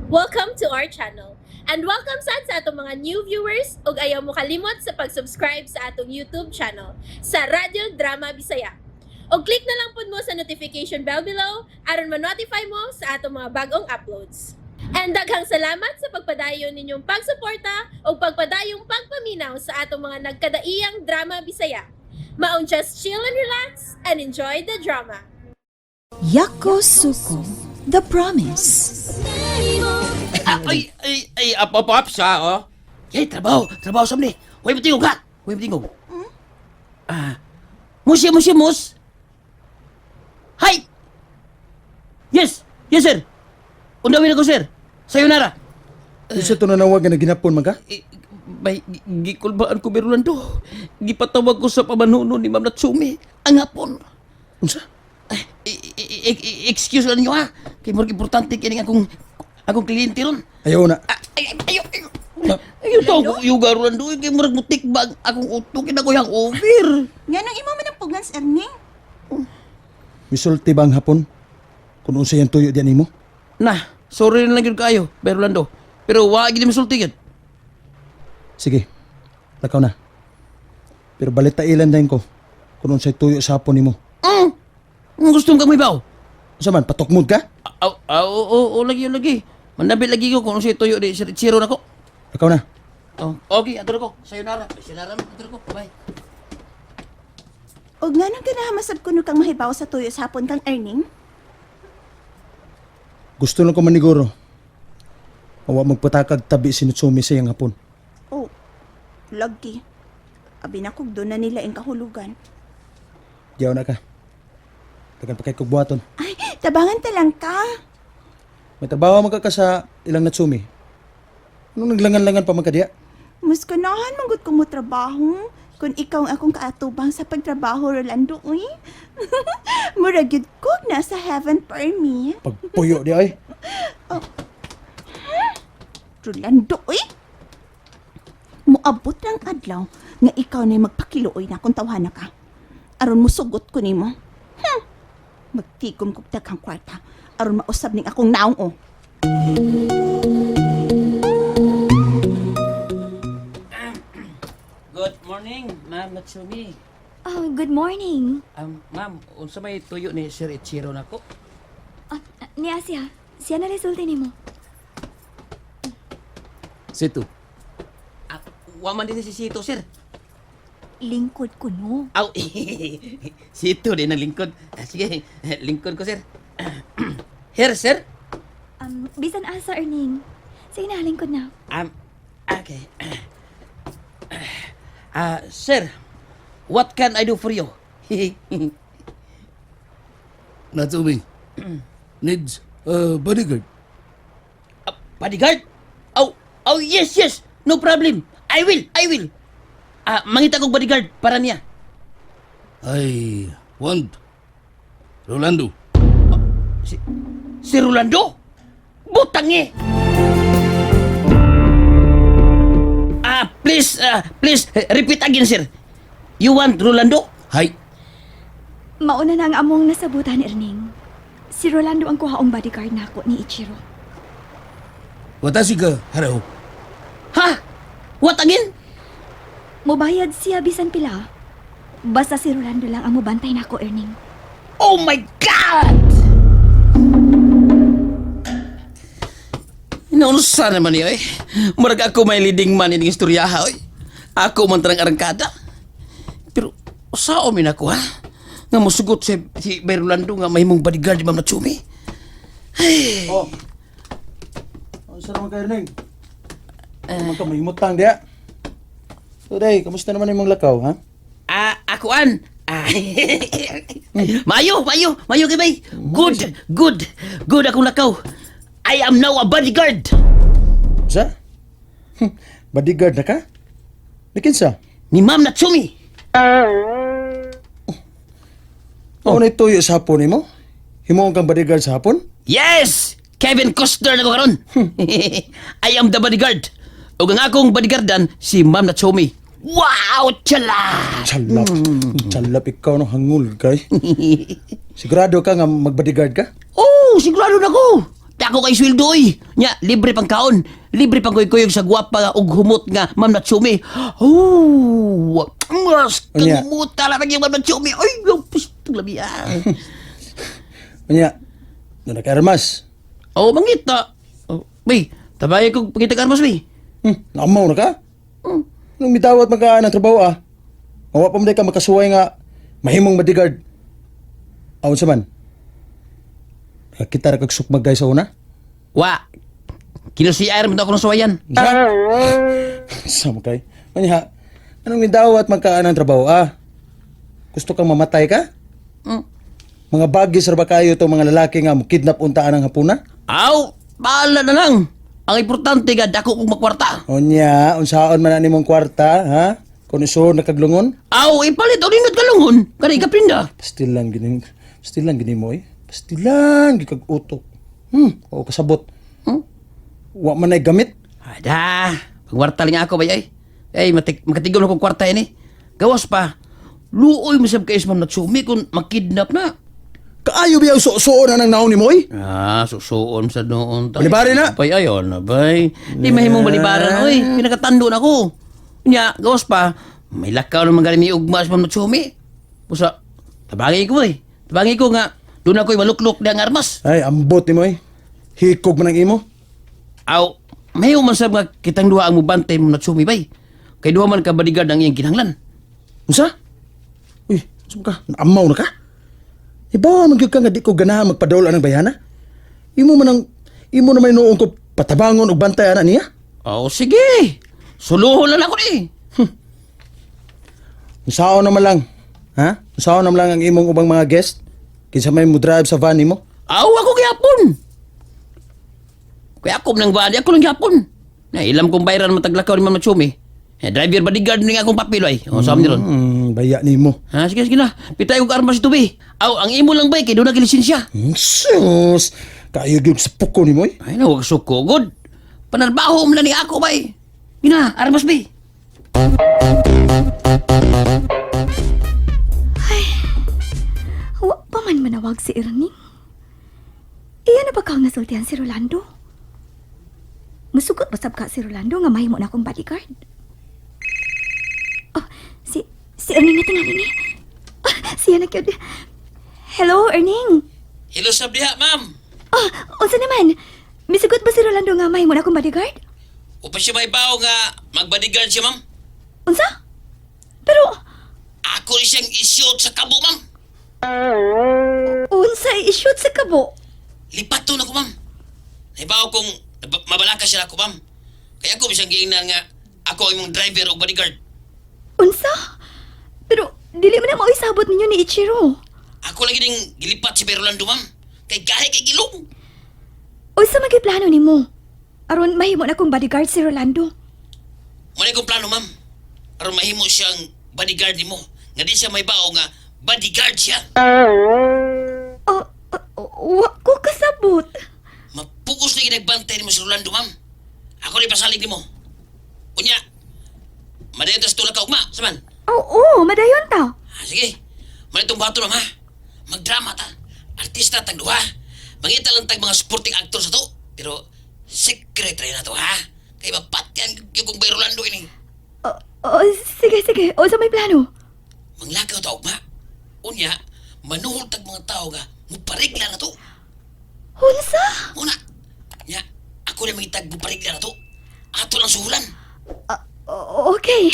Welcome to our channel. And welcome sad sa atong mga new viewers ug ayaw mo kalimot sa pag-subscribe sa atong YouTube channel sa Radyo Drama Bisaya. Og click na lang pud mo sa notification bell below aron ma-notify mo sa atong mga bagong uploads. And daghang salamat sa pagpadayon ninyong pagsuporta ug pagpadayong pagpaminaw sa atong mga nagkadaiyang drama Bisaya. Maong just chill and relax and enjoy the drama. Yakusoku, The Promise. Ay, ay, ay, ap, ap, ap, siya, oh. Yay, trabaho, trabaho sa ni. Huwag mo tingog, ha? Huwag mo tingog. Ah, musi, musi, mus. Hi! Yes, yes, sir. Undawin ako, sir. Sayonara. Isa to nanawag nga naginapon man ka? Eh, bay, gikulbaan ko, Berulando. Gipatawag ko sa pamanuno ni Ma'am Natsumi. Ang hapon. Unsa? Ay, excuse lang ninyo, ha? Kay murag importante kini akong kliyente ron. Ayaw na. Ah, ay, ay, ayaw, ayaw. Ayaw to, ako yung Rolando. Kay murag mutik ba ang akong utok, kina ko yung over. Nga nang imo man ang pugans, Erning? Misulti ba ang hapon? Kung unsa yang tuyo diyan nimo? Na, sorry na lang yun kayo, Bay Rolando. Pero wa gid misulti yun. Sige. Lakaw na. Pero balitailan din ko kung unsay tuyo sa hapon nimo. Ang gusto mong kamoy baw? Unsa man patokmod ka? Aw, aw, oo, oo, lagi, lagi. Manabi lagi ko kung unsay tuyo di siro na ko. Lakaw na. Oh, okay, ato na ko. Sayonara. Sayonara, ato na ko. Bye. Og nga nang ganahamasab kuno kang mahibaw sa tuyo sa hapon kang Erning? Gusto lang ko maniguro. Awa magpatakag tabi si Natsumi sa iyang hapon. Oh, lagi. Abi na kog doon na nila ang kahulugan. Diyaw na ka. Tagan pa kay kog buhaton. Ay, tabangan ta lang ka. May trabaho man ka sa ilang Natsumi. Anong naglangan-langan pa man ka diya? Mas ganahan manggod ko mo trabaho. Kung ikaw ang akong kaatubang sa pagtrabaho, Rolando, uy. Murag gyud kog nasa heaven per me. Pagpuyo di ay. Rolando, uy. Moabot lang adlaw nga ikaw na magpakiluoy na kung tawhana ka. Aron musugot ko nimo. Magtigom kog daghang kwarta aron mausab ning akong naong oh. Good morning, Ma'am Natsumi. Oh, good morning. Ma'am, unsa may tuyo ni Sir Ichiro nako? Ah, niya siya. Siya na resulta nimo. Sito. Ah, wa man din si Sito, sir. Lingkod ko no. Aw, Sito din ang lingkod. Ah, sige, lingkod ko, sir. Here, sir. Bisan asa earning. Sige na, lingkod na. Okay. Ah, sir, what can I do for you? Natsumi. Needs a bodyguard. Ah, bodyguard? Oh, oh, yes, yes. No problem. I will, I will. Ah, mangita kong bodyguard para niya. I want Rolando. Si Rolando? Butang eh! Ah, please, please, repeat again, sir. You want Rolando? Hi. Mauna na ang among nasabutan, Erning. Si Rolando ang kuhaong bodyguard nako ni Ichiro. Watashi ga harao. Ha? What again? Mobayad siya bisan pila. Basta si Rolando lang ang mobantay nako, Erning. Oh my God! Inaunsa naman niya eh. Murag ako may leading man ining istoryaha oy. Ako man tarang arangkada. Pero sao min ako ha? Nga musugot si Bay Rolando nga mahimong bodyguard ni Ma'am Natsumi. Oh. Unsa naman ka Erning? Ano man ka mahimutang diya? So day, kamusta naman imong lakaw, ha? Ah, ako an. Ah, mayo, mayo, mayo kay bay. Good, good, good akong lakaw. I am now a bodyguard. Unsa? Bodyguard na ka? Ni kinsa? Ni Ma'am Natsumi. Oh. Ano tuyo sa hapon nimo? Himuon kang bodyguard sa hapon? Yes! Kevin Costner na ko karon. I am the bodyguard. Ug ang akong bodyguardan si Ma'am Natsumi. Wow, chala! Chalap. Chalap ikaw no hangul kay. Sigurado ka nga mag-bodyguard ka? Oh, sigurado na ko. Dako kay sweldo oy. Nya, libre pang kaon. Libre pang kuyog sa gwapa ug humot nga Ma'am Natsumi. Oh, mas Unya. kagumuta lang ang Ma'am Natsumi. Ay, pustong labi ah. Unya, doon na ka armas. Oh, mangita. Oh, bay, tabay ko pangitag armas bay. Naamaw na ka? Nung midawat magkaan ng trabaho ah. Mawa pa mo ka makasuway nga mahimong bodyguard. Aon sa man. Nakita ra kag sukmag guys sa una. Wa. Kilo CR mo ako ng suwayan. Sa mo kay. Unya, anong midawat magkaan ng trabaho ah? Gusto kang mamatay ka? Mga bagis ra ba kayo itong mga lalaki nga mo kidnap untaan ang hapuna? Aw, bahala na lang. Ang importante nga dako kong makwarta. Unya, unsaon man ani mong kwarta, ha? Kung isuod na kaglungon? Aw, ipalit o nindot kalungon. Kani kaprinda. Pastil lang gini, pastil lang gini mo eh. Pastil lang gid kag utok. Oo kasabot. Wa man ay gamit. Ada, pagwarta lang ako bay ay. Ay, matik makatigom na kong kwarta ini. Gawas pa. Luoy mo sab kay Ma'am Natsumi kung makidnap na. Kaayo biya suo na nang naon ni mo eh. Ah, susuon sa noon. tayo. Balibari na. Bay, ayon na, bay. Di mahimong balibaran, oy. Pinakatando na ko. Nya, gawas pa. May lakaw naman galing may ugma sa Ma'am Natsumi. Pusa, tabangi ko, eh. Tabangi ko nga, doon ako'y maluklok na ang armas. Ay, ambot ni mo eh. Hikog man ang imo. Aw, may man sab nga kitang duha ang mubantay mo Natsumi, bay. Kay duha man ka bodyguard ang iyang kinahanglan. Unsa? Uy, sum ka? Naamaw na ka? Ibawa man gyud ka nga di ko ganahan magpadol anang bayana. Imo man ang imo na may noong ko patabangon og bantay ana niya. Oh, sige. Suluhon lang ako ni. Unsaon naman lang? Ha? Unsaon naman lang ang imong ubang mga guest? Kinsa may mo drive sa van nimo? Aw, ako gyapon. Kaya ako nang van, ako lang gyapon. Na ilam kong bayran mataglakaw ni Ma'am Natsumi. Eh, driver bodyguard ni nga akong papel ay. O, sa amin ron. Baya nimo. Ha, sige, sige na. Pitay kong armas ito, be. Aw, ang imo lang ba, kay doon na lisensya. Sus! Kayo gyud sa puko nimo eh. Ay, na, huwag suko, good. Panarbaho mo lang ni ako, bay. Gina, armas, be. Wa pa man manawag si Erning. Iya na ba kang nasultihan si Rolando? Musugot ba sab ka si Rolando nga mahimo na akong bodyguard? Oh, si Erning na tingali ni. Ah, siya na gyud. Hello, Erning. Hello, sabdiha, ma'am. Oh, unsa naman? Misugot ba si Rolando nga mahimo na akong bodyguard? Upa siya may bao nga mag-bodyguard siya, ma'am. Unsa? Pero Ako rin siyang ishoot sa kabo, ma'am. unsa i-shoot sa kabo? Lipat to na ko, ma'am. Naibaw kong mabalaka siya ako, ma'am. Kaya ako siyang giingnan nga ako ang imong driver o bodyguard. Unsa? Pero dili man na mao'y sabot ninyo ni Ichiro. Ako lagi ding gilipat si Berolando, ma'am. Kay gahi kay gilong. Unsa man kay plano nimo? Aron mahimo na akong bodyguard si Rolando. Muna kong plano, ma'am. Aron mahimo siyang bodyguard nimo. Nga di siya may bao nga bodyguard siya. Oh, oh, wa ko kasabot. Mapugos na ginagbantay nimo si Rolando, ma'am. Ako rin pasalig nimo. Unya, madayon tas tulak ka ugma, saman. Oo, oh, madayon ta. Ah, sige, manitong bato ma'am, ha. Magdrama ta. Artista tag duha. Mangita lang tag mga supporting actor sa to. Pero secret rin na to, ha. Kay mapatyan yung kong bay Rolando ini. Oh, oh, sige, sige. O sa may plano. Manglakaw ta ugma. Unya, manuhol tag mga tao nga muparigla na to. Unsa? Muna, nya, ako na mangitag muparigla na to. Ato lang suhulan. Oh, okay.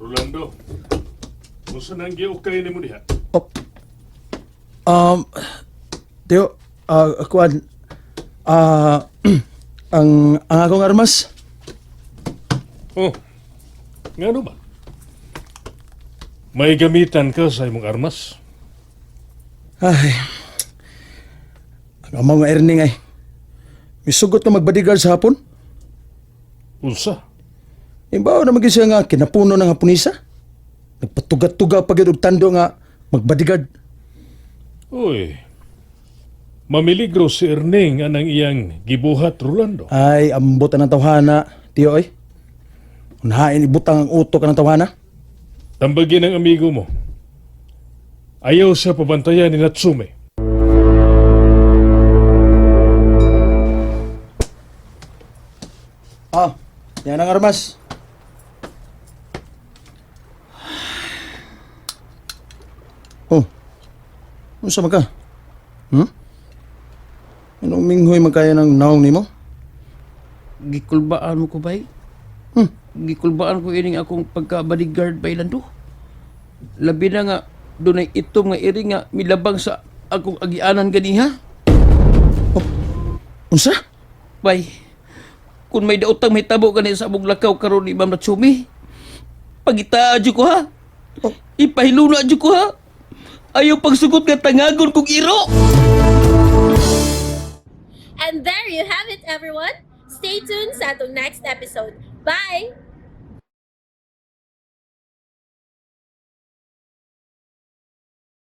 Rolando, unsa nang giukay nimo diha? Oh. Teo, kuan, ang akong armas. Oh, ngano ba? May gamitan ka sa imong armas? Ay, ang amaw nga earning ay. Misugot ka mag-bodyguard sa hapon. Unsa? Imbaw na maging siya nga kinapuno ng Haponisa. Nagpatugat-tuga pa gyud og tando nga mag-bodyguard. Uy, mamiligro si Erning anang iyang gibuhat, Rolando. Ay, ambot ang tawhana, tiyo ay. Unahain ibutang ang utok ang tawhana. Tambagin ang amigo mo. Ayaw siya pabantayan ni Natsume. Ah, yan ang armas. Oh, unsa man ka? Anong minghoy man kaya ng naong nimo? Gikulbaan mo ko, bay. Gikulbaan ko ining akong pagka-bodyguard, bay, Lando. Labi na nga, dunay itom nga iri nga milabang sa akong agianan ganiha. Unsa? Bay, kung may daotang may tabo gani sa among lakaw karon ni Ma'am Natsumi, pagitaa jud ko ha. Ipahiluna jud ko ha. Ayaw pagsugot nga tangagon kong iro. And there you have it, everyone. Stay tuned sa atong next episode. Bye!